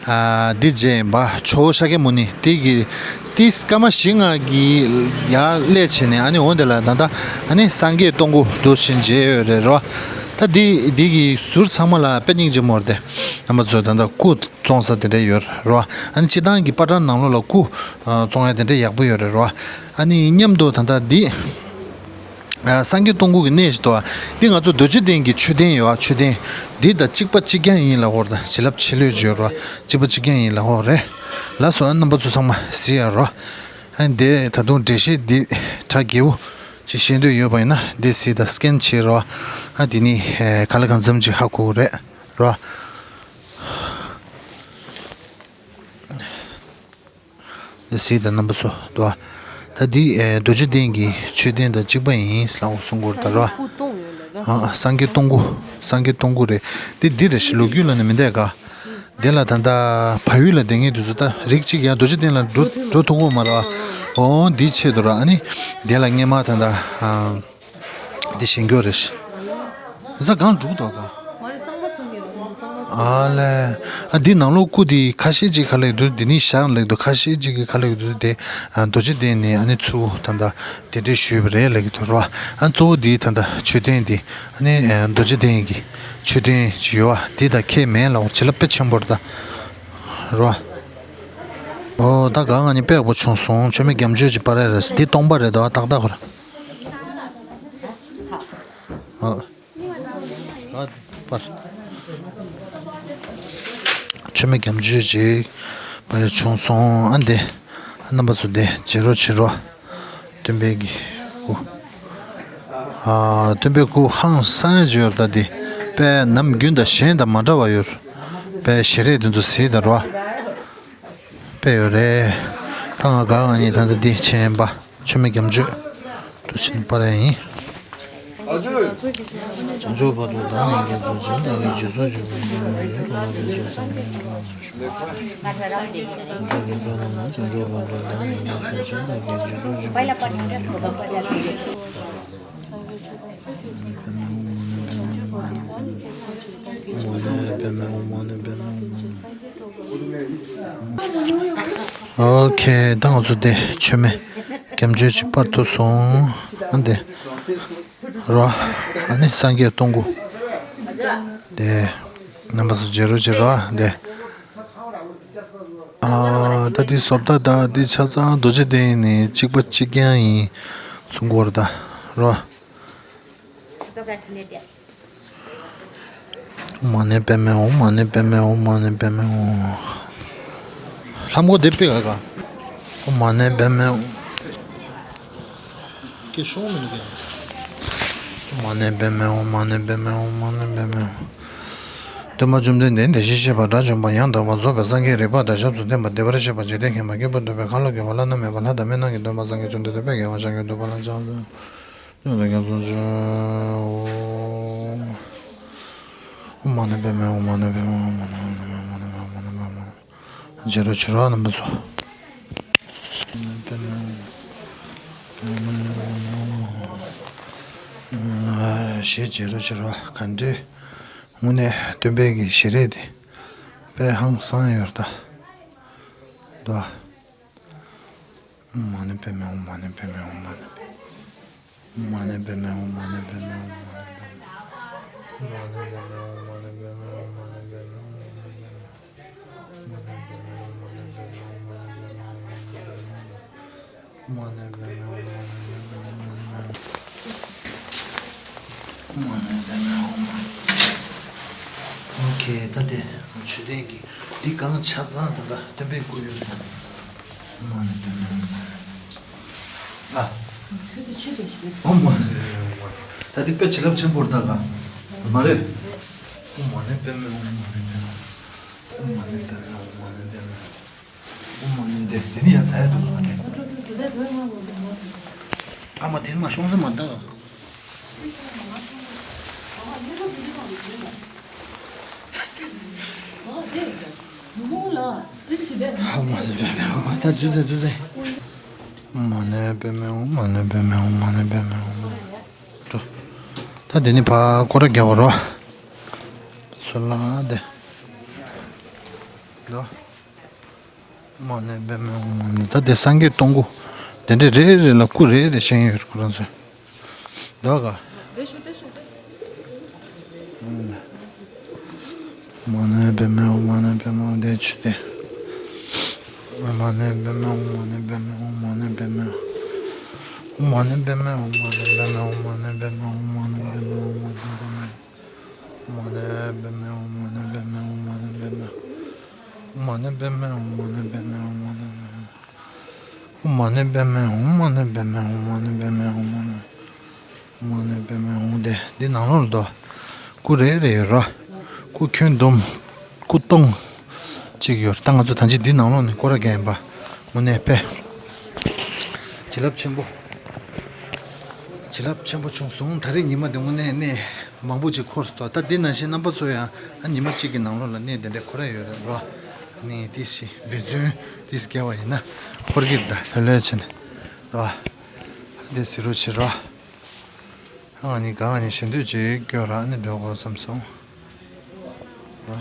ཨ་འདི་མཇལ་ཡིན་པ། ཇོ་བོ་ཤཱཀྱ་མུ་ནེ་དེ་གི་དེ་སྐར་མ་བཞི་ལྔ་གི་ཡར་སླེབས་བྱས་ནས་ཨ་ནི་འོང་དེ་ལ་ད་ལྟ་ཨ་ནི་སངས་རྒྱས་སྟོང་སྐུ་འདུག་སེ་མཇལ་ཡོད་རེད་རོ། ད་འདི་འདི་གི་ཟུར་ཚང་མ་ལ་དཔེ་སྙིང་རྗེ་མོ་རེད་དེ། རྣམ་པ་ཚོ། ད་ལྟ་སྐུ་བཙོང་ས་དེ་འདྲ་ཡོད་རེད་རོ། ཨ་ནི་སྤྱིར་བཏང་གི་པ་ཊན་ནང་ལོགས་ལ་སྐུ་ཨ་བཙོང་ཡ་དེ་འདྲ་ཡག་པོ་ཡོད་རེད་རོ། ཨ་ནི་མཉམ་དུ་ད་ལྟ་འདི་ཨ་སངས་རྒྱས་སྟོང་སྐུ་གི་གནས་ཤིག་འདུག་འདི་ང་ཚོ་རྡོ་རྗེ་གདན་གྱི་མཆོད་རྟེན་ཡོད་ཨ། མཆོད་རྟེན་འདི་དང་གཅིག་པ་གཅིག་རྐྱང་ཡིན་ལབ་ཀྱི་ཡོད་རེད། ད་བྱིན་རླབས་ཆེ་ལོས་ཅིག་ཡོད་རེད། གཅིག་པ་གཅིག་རྐྱང་ཡིན་ལབ་ཀྱི་ཡོད་རེད། ལགས་སོ། ཨ་རྣམ་པ་ཚོ་ཚང་མ་གཟིགས་ཡ་རོ། ཨ་འདི་ད་དུང་འགྲེལ་བཤད་འདི་གྲ་རྒྱས་པོ་ཅིག་བཤད་འདོད་ཡོད་པ་ཡིན་ན་འདི་གཟིགས་དང་སི་ཀེན་བྱེད་རོ། ཨ་འདི་ནི་ཨེ་ག་ལ་གང་འཚམ་ཅིག་ཧ་གོ་གི་རེད་རོ། འདི་གཟིགས་དང་རྣམ་པ་ཚོ་དོ། ད་འདི་ཨེ་རྡོ་རྗེ་གདན་གྱི་མཆོད་རྟེན་དང་གཅིག་པ་ཡིན་ལབ་གསུང་གི་ཡོད་རེད་ད་རོ། ཨ་སངས་རྒྱས་སྟོང་སྐུ། སངས་རྒྱས་སྟོང་སྐུ་རེད། འདི་འདི་རེད་ཤག་ལོ་རྒྱུས་ལ་ནི་མི་འདས་ག་འདི་ལ་ད་ལྟ་བལ་ཡུལ་ལ་བསྡད་མཁན་དེ་ཚོ་ད་རིགས་གཅིག་ཡང་རྡོ་རྗེ་གདན་ལ་འགྲོ་འགྲོ་ཐུབ་ཀྱི་མ་རེད་པ། འོ་འདིའི་ཆེད་དུ་ར། ཨ་ནི་འདི་ལ་སྔས་མ་ད་ལྟ་ཨ་འདི་བཞེངས་རྒྱུ་རེད། ས་གང་འགྲོ་འདུག་ག་ཨ་ལས། ཨ་འདི་ནང་ལོགས་སྐུ་འདི་ཁ་ཤས་ཅིག་ག་ལ་འདུག་འདི་ནི་བཞག་ལ་འདུག་ཁ་ཤས་ཅིག་གི་ག་ལ་འདུག་དེ་ཨ་རྡོ་རྗེ་གདན་ནས་ཨ་ནི་ཚུར་ད་ལྟ་དེ་འདྲས་ཞུས་པ་རེད་ལབ་ཀྱི་འདུག་ར། ཨ་གཙོ་བོ་འདི་ད་ལྟ་མཆོད་རྟེན་འདི་ཨ་ནི་ཨ་རྡོ་རྗེ་གདན་གྱི་མཆོད་རྟེན་ཅིག་ཡོད་པ། འདི་དང་ཁྱད་མེད་ལ། འོ་བྱིན་རླབས་དཔེ་ཆེན་པོ་རེད་ད་ར། འོ་ད་ག་ང་གཉིས་དཔེ་ཡག་པོ་བྱུང་སོང་། མཆོད་མེ་བརྒྱ་མཆོད་ཅིག་སྤར་ཡ་རེད། འདི་སྟོང་པ་རེད་དོ། ཏག་ཏག་ཁོ་ར། འོ། ཨ་པར། མཆོད་མེ་བརྒྱ་མཆོད་ཅིག་པར་བྱུང་སོང་། ཨ་འདི་རྣམ་པ་ཚོ་འདི་མཇལ་རོགས་བྱེད་རོགས། སྟོན་པའི་གི་སྐུ། ཨ་སྟོན་པའི་སྐུ་ཧང་སང་ཡ་ཅིག་ཡོད་རེད་ད། འདི་དཔེ་ནམ་རྒྱུན་དང་གཞན་དང་མ་འདྲ་བ་ཡོད་རེད། དཔེ་ཞལ་རས་དེ་ཚོ་གཟིགས་དང་རོ། དཔེ་ཡོད་རེད། ད་ང་ག་ང་གཉིས་ད་ལྟ་འདི་བྱས་ཡིན་པ། མཆོད་མེ་བརྒྱ་མཆོད་དུ་ཕྱིན་པ་རེད་ཡིན། བྱང་ཆུབ་བར་དུ་བདག་ནི་དགེ་ཚུལ་བྱིན་དང་། རྗེས་སུ་སྤྱོད་པའི་ཕན་ཡོན་མང་པོ་ཡོད། གང་ལ་དགེ་བའི་བསམ་པས་བསྔོ་བ་ཞུ། བྱང་ཆུབ་ཀྱི་ཕྱོགས་ལ་ནི་བྱང་ཆུབ་བར་དུ་བདག་ནི་དགེ་ཚུལ་བྱིན་དང་། རྗེས་སུ་སྤྱོད་པའི་ཕན་ཡོན་མང་པོ་ཡོད། ཨོ་ཁེ། ད་ང་ཚོ་དེ་མཆོད་མེ་བརྒྱ་མཆོད་ཅིག་སྤར་ཐུབ་སོང་། ཨ་འདི་རོ། ཨ་ནི་སངས་རྒྱས་སྟོང་སྐུ་དེ་རྣམ་པ་ཚོ་མཇལ་རོགས་བྱེད་རོགས་དེ། ཨ་ད་འདི་བཟོ་ལྟ་དང་འདི་ཆ་ཚང་རྡོ་རྗེ་གདན་ནི་གཅིག་པ་གཅིག་རྐྱང་ཡིན་གསུང་གི་ཡོད་རེད་ད་རོ། མ་ཎི་པདྨེ་ཧཱུྃ། མ་ཎི་པདྨེ་ཧཱུྃ། མ་ཎི་པདྨེ་ཧཱུྃ། ལྷམ་གོག་དེ་དཔེ་ག་ག་ཨོཾ་མ་ཎི་པདྨེ་ཧཱུྃ། སྐད་ཤོང་མི་འདུག་ག་མ་ཎི་པདྨེ་ཧཱུྃ། མ་ཎི་པདྨེ་ཧཱུྃ། མ་ཎི་པདྨེ་ཧཱུྃ། སྟོན་པ་བཅོམ་ལྡན་འདས་དེ་བཞིན་གཤེགས་པ་དགྲ་བཅོམ་པ་ཡང་དག་པར་རྫོགས་པའི་སངས་རྒྱས་རིག་པ་དང་ཞབས་སུ་ལྡན་པ་བདེ་བར་གཤེགས་པ་འཇིག་རྟེན་མཁྱེན་པ་སྐྱེས་བུ་འདུལ་བའི་མཁའ་ལ་སྐྱོང་བ་བླ་ན་མེད་པ་ལྷ་དང་མི་རྣམས་ཀྱི་སྟོན་པ་སངས་རྒྱས་བཅོམ་ལྡན་འདས་དཔལ་དགྱེས་པ་ཤཱཀྱ་ཐུབ་པ་ལ་ཕྱག་འཚལ་ལོ། ཨོཾ་མ་ཎི་པདྨེ་ཧཱུྃ། མ་ཎི་པདྨེ་ཧཱུྃ། མ་ཎི་པདྨེ་ཧཱུྃ། མ་ཎི་པདྨེ་ཧཱུྃ། མ་ཎི་པདྨེ་ཧཱུྃ། མཇལ་རོགས་བྱེད་རོགས་རྣམ་པ་ཚོ། ཞེས་མཇལ་རོགས་བྱེད་རོགས། ག་འདྲས། དངོས་གནས་སྟོན་པའི་གི་ཞལ་རས་དེ་དཔེ་ཧང་སང་ཡོད་རེད་ད། འདུག་ཨ། མ་ཎི་པདྨེ་ཧཱུྃ། མ་ཎི་པདྨེ་ཧཱུྃ། མ་ཎི་པདྨེ་ཧཱུྃ། མ་ཎི་པདྨེ་ཧཱུྃ། མ་ཎི་པདྨེ་ཧཱུྃ། མ་ཎི་པདྨེ་ཧཱུྃ། མ་ཎི་པདྨེ་ཧཱུྃ། མ་ཎི་པདྨེ་ཧཱུྃ། མ་ཎི་པདྨེ་ཧཱུྃ། མ་ཎི་པདྨེ་ཧཱུྃ། མ་ཎི་པདྨེ་ཧཱུྃ། མ་ཎི་པདྨེ་ཧཱུྃ། མ་ཎི་པདྨེ་ཧཱུྃ། ཨོ་ཁེ། ད་དེ་མཆོད་རྟེན་གྱི་འདི་གང་ཆ་ཚང་ད་ལྟ་སྟོན་པའི་སྐུ་ཡོད་རེད། མ་ཎི་པདྨེ་ཧཱུྃ། ཨ། ཨོཾ་མ་ཎི་པདྨེ་ཧཱུྃ། ད་འདི་དཔེ་བྱིན་རླབས་ཆེན་པོ་རེད་ད་ག་མ་རེད། ཨོཾ་མ་ཎི་པདྨེ་ཧཱུྃ། མ་ཎི་པདྨེ་ཧཱུྃ། ཨོཾ་མ་ཎི་པདྨེ་ཧཱུྃ། མ་ཎི་པདྨེ་ཧཱུྃ། ཨོཾ་མ་ཎི། དེ་དེ་ནི་ཡང་ཚ་ཡ་འདུག་ག་དེ། ཨ་མ་དེ་ནི་མ་ཤོང་ས་མ་འདུག་ག། ཨོཾ་མ་ཎི་པདྨེ་ཧཱུྃ། ད་འཛུལ་ཚེ་འཛུལ་ཚེ། ཨོཾ་མ་ཎི་པདྨེ་ཧཱུྃ། མ་ཎི་པདྨེ་ཧཱུྃ། མ་ཎི་པདྨེ་ཧཱུྃ། འགྲོ། ད་དེ་ནི་ཕ་སྐོར་ར་རྒྱག་པ་རོ། ཚུར་ལ་དེ། འགྲོ། མ་ཎི་པདྨེ་ཧཱུྃ། མ་ཎི། ད་དེ་སངས་རྒྱས་སྟོང་སྐུ། དེ་འདྲ་རེ་རེ་ལ་སྐུ་རེ་རེ་བཞེངས་ཡོད་རེད་ཁོ་རང་ཚོ། འདོག་ག། མ་ཎི་པདྨེ་ཧཱུྃ། མ་ཎི་པདྨེ་ཧཱུྃ། དེ་ཆུ་དེ། མ་ཎི་པདྨེ་ཧཱུྃ། མ་ཎི་པདྨེ་ཧཱུྃ། མ་ཎི་པདྨེ་ཧཱུྃ། མ་ཎི་པདྨེ་ཧཱུྃ། མ་ཎི་པདྨེ་ཧཱུྃ། མ་ཎི་པདྨེ་ཧཱུྃ། མ་ཎི་པདྨེ་ཧཱུྃ། མ་ཎི་པདྨེ་ཧཱུྃ། མ་ཎི་པདྨེ་ཧཱུྃ། མ་ཎི་པདྨེ་ཧཱུྃ། མ་ཎི་པདྨེ་ཧཱུྃ། མ་ཎི་པདྨེ་ཧཱུྃ། མ་ཎི་པདྨེ་ཧཱུྃ། མ་ཎི་པདྨེ་ཧཱུྃ། མ་ཎི་པདྨེ་ཧཱུྃ། མ་ཎི་པདྨེ་ཧཱུྃ། མ་ཎི་པདྨེ་ཧཱུྃ། དེ་འདི་ནང་ལོགས་ལ་འདུག་སྐུ་རེ་རེ་ཡོད་ར། སྐུ་ཁྱོན་བསྡོམས། སྐུ་སྟོང་། གཅིག་ཡོད་ར། ད་ང་ཚོ་ད་ཅི་འདི་ནང་ལོགས་ནས་སྐོར་ར་རྒྱག་ཡིན་པ། དངོས་གནས་དཔེ། བྱིན་རླབས་ཆེན་པོ། བྱིན་རླབས་ཆེན་པོ་བྱུང་སོང་། ད་རེས་ཉི་མ་འདི་དངོས་གནས་གནས་མང་པོ་ཅིག་འཁོར་སོང་། ད་འདི་ནང་བཞིན་རྣམ་པ་ཚོ་ཡང་ཨ་ཉི་མ་གཅིག་གི་ནང་ལོགས་ལ་གནས་དེ་འདྲའི་འཁོར་ཡ་ཡོད་རེད་རོ། ཨ་ནི་ཏི་ཤི་འབད་བརྩོན་ཏི་ཤི་བརྒྱབ་པ་ཡིན་ན་འཁོར་གྱི་ད་ལྷོད་ལྷོད་བྱས་ནས་རོ། ཨ་འདི་ཟེར་རོ་བྱེད་རོ། ཨ་ང་གཉིས་ག་ང་གཉིས་ཞེ་འདོད་ཅིག་སྐྱོར་ར་ཨ་ནི་འགྲོ་དགོས་བསམ་སོང་། རོ།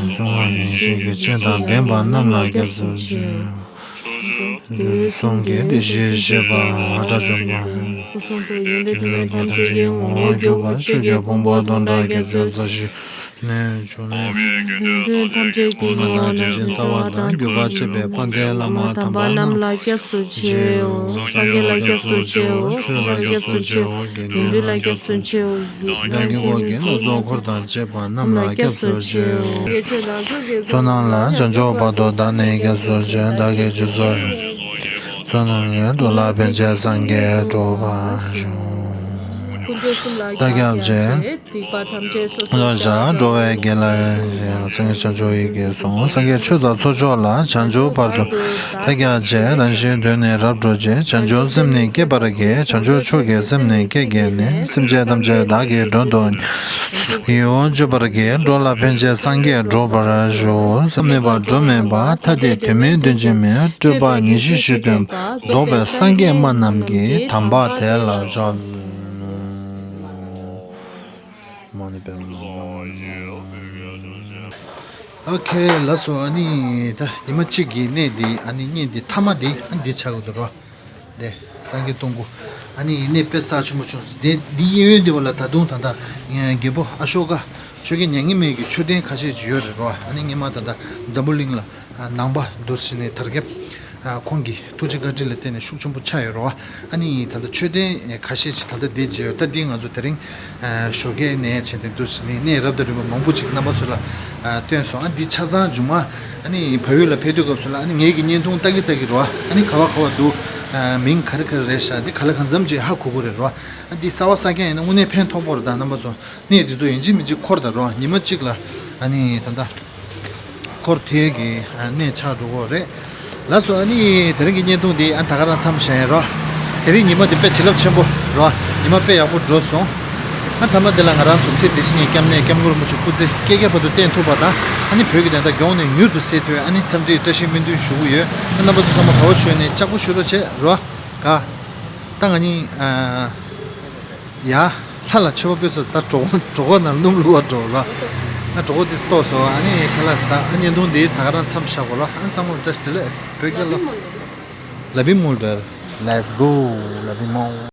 གསུང་བ་ཉིད་ཀྱི་ཆོས་དང་ལྡན་པ་རྣམས་ལ་སྐྱབས་སུ་མཆིའོ། དུས་གསུམ་གྱི་བདེ་གཤེགས་སྤྱོད་པ། དགྲ་བཅོམ་པ། ཐམས་ཅད་ཀྱི་ངོ་བོར་གྱུར་པ་ཆོས་ཀྱི་ཕུང་པོ་དོན་ཀྲག་གི་བརྗོད་བྱ་བཞི་ནས་བྱུང་ནས། དགེ་འདུན་ཐམས་ཅད་ཀྱི་ངོ་བོ་ནས་རྗེས་འཛིན་རྩ་བ་དང་གྱུར་པ་མཆིས་པའི་དཔལ་ལྡན་བླ་མ་དམ་པ་རྣམས་ལ་སྐྱབས་སུ་མཆིའོ། སངས་རྒྱས་ལ་སྐྱབས་སུ་མཆིའོ། ཆོས་ལ་སྐྱབས་སུ་མཆིའོ། དགེ་འདུན་ལ་སྐྱབས་སུ་མཆིའོ། ཡི་དམ་དཀྱིལ་འཁོར་གྱི་ལྷ་ཚོགས་འཁོར་དང་བཅས་པ་རྣམས་ལ་སྐྱབས་སུ་མཆིའོ། བསོད་ནམས་ལ་བྱང་ཆུབ་བར་དུ་བདག་ནི་སྐྱབས་སུ་མཆི། བདག་གིས་རྗེས་སུ་བསོད་ནམས་ཀྱིས་འགྲོ་ལ་ཕན་ཕྱིར་སངས་རྒྱས་འགྲུབ་པར་ཤོག་ཀུན་མཆོག་གསུམ་ལ་སྐྱབས་སུ་མཆི། སྡིག་པ་ཐམས་ཅད་སོ་སོར་བཤགས། འགྲོ་བའི་དགེ་ལ་སངས་རྒྱས་བྱང་ཆུབ་ཡིད་ཀྱིས་བཟུང་། སངས་རྒྱས་ཆོས་དང་ཚོགས་མཆོག་ལ། བྱང་ཆུབ་བར་དུ་བདག་ཀྱང་སྤྱད། རང་གཞན་དོན་ནི་རབ་བསྒྲུབ་ཕྱིར། བྱང་ཆུབ་སེམས་ནི་བསྐྱེད་པར་བགྱི། བྱང་ཆུབ་མཆོག་གི་སེམས་ནི་བསྐྱེད་བགྱིས་ནས། སེམས་ཅན་ཐམས་ཅད་བདག་གིས་མགྲོན་དུ་ཡིད་འོང་སྤྱོད་པར་བགྱི། འགྲོ་ལ་ཕན་ཕྱིར་སངས་རྒྱས་འགྲུབ་པར་ཤོག་ཟག་མེད་པ་འགྲོ་མེད་པ། ཐ་དད་དོན་མེད་དོན་གཅིག་མིན། སྤྲོས་པ་ཉེར་ཞི་ཞི་སྟོན་པ། རྫོགས་པའི་སངས་རྒྱས་སྨྲ་རྣམས་ཀྱི། དམ་པ་དེ་ལ་ཕྱག་འཚལ་ལོ། ཨོ་ཁེ། ལགས་སོ། ཨ་ནི་ད་ཉི་མ་གཅིག་གི་གནས་འདི་ཨ་ནི་བརྙན་འདི་མཐའ་མ་འདི་ཨ་འདི་ཆགས་ཀྱི་འདུག་རོ། འདི་སངས་རྒྱས་སྟོང་སྐུ། ཨ་ནི་གནས་དཔེ་རྩ་ཆེན་པོ་བྱུང་སོང་། འདི་འདི་གཡས་གཡོན་འདི་བ་ལ་ད་དུང་ད་ལྟ་རྒྱལ་པོ་ཨ་ཤོ་ཀ་ཆོས་རྒྱལ་མྱ་ངན་མེད་ཀྱི་མཆོད་རྟེན་ཁ་ཤས་ཅིག་ཡོད་རེད་རོ། ཨ་ནི་སྔོན་མ་ད་ལྟ་འཛམ་བུ་གླིང་ལ་ནང་པ་འདུ་བྱེད་ནས་དར་ཁྱབ། ཁོང་གི་ཐུགས་རྗེ་བཀའ་དྲིན་ལ་བརྟེན་ནས་ཤུགས་ཆེན་པོ་ཆགས་ཡོད་རེད་བ། ཨ་ནི་ད་ལྟ་མཆོད་རྟེན་ཁ་ཤས་ཤིག་ད་ལྟ་བསྡད་བྱས་ཡོད། ད་འདི་ང་ཚོ་དེ་རིང་ཞོགས་ཀས་ནས་བྱས་ཏེ་འདུ་བྱེད་ནས་གནས་རབ་དང་རིམ་པ་མང་པོ་ཅིག་རྣམ་པ་ཚོ་ལ་སྟོན་སོང་། ཨ་འདི་ཆ་ཚང་རྗུང་མ་ཨ་ནི་བལ་ཡུལ་ལ་ཕེབས་དུས་སྐབས་སུ་ལ་ཨ་ནི་ངེད་ཀྱི་བརྙན་ཐུང་ལྟ་གི་ལྟ་གི་རེད་བ། ཨ་ནི་ག་བ་ག་བ་འདུག་མིང་ག་རེ་ག་རེ་རེད་ཤག་འདི་ག་ལ་གང་འཚམ་ཅིག་ཧ་གོ་གི་རེད་རེད་བ། ཨ་འདི་གསར་བ་གསར་རྐྱང་ཡིན་ན་དངོས་གནས་ཕན་ཐོགས་པོ་རེད། ད་རྣམ་པ་ཚོ་གནས་འདི་ཚོ་ཡིན་གཅིག་མིན་གཅིག་འཁོར་དང་རོ། ཉི་མ་གཅིག་ལ་ཨ་ནི་ད་ལྟ་འཁོར་ཐེངས་ཀྱི་གནས་ཆགས་འགྲོ་གི་རེད། ལགས་སོ། ཨ་ནི་དེ་རིང་གི་བརྙན་ཐུང་འདི་ཨ་ད་ག་རང་མཚམས་བཞག་ཡིན་རོ། དེ་རིང་ཉི་མ་འདི་དཔེ་བྱིན་རླབས་ཆེན་པོ་རོ། ཉི་མ་དཔེ་ཡག་པོ་འགྲོ་སོང་། ཨ་མཐའ་མ་འདི་ལ་ང་རང་ཚོ་ཚེ་འདི་ཕྱི་གཉིས་སྐྱབས་གནས་སྐྱབས་མགོན་རིན་པོ་ཆེ་སྐུ་ཚེ་བསྐལ་བརྒྱ་བར་དུ་བརྟན་ཐུབ་པ་དང་། ཨ་ནི་བོད་ཀྱི་བདེན་མཐའ་མགྱོགས་ནས་མྱུར་དུ་གསལ་ཐུབ། ཨ་ནི་འཚམས་འདྲིའི་བཀྲ་ཤིས་སྨོན་འདུན་ཞུ་གི་ཡོད། ཨ་རྣམ་པ་ཚོ་ཚང་མ་དགའ་བོ་བྱོས་ནས་ལྕགས་པོ་ཞུ་རོགས་བྱེད་རོ། ག་ད་ང་གཉིས་ཨ། ཡ། ལྷ་ལ་མཆོད་པ་ཕུལ་སོང་། ད་གྲོད་གྲོད་ཁོག་ནང་སྣུམ་བླུགས་པ་འགྲོ་ར། ཨ་གྲོད་ཁོག་དེ་ལྟོགས་སོང་། ཨ་ནི་ཁ་ལག་ཟ། ཨ་བརྙན་ཐུང་འདི་ད་ག་རང་མཚམས་བཞག་གོ་ར། ཨ་ཚང་མ་ལ་བཀྲ་ཤིས་བདེ་ལེགས། བོད་རྒྱལ་ལོ། ལ་བི་མོལ་ཏོར། Let's go. ལ་བི་མོལ།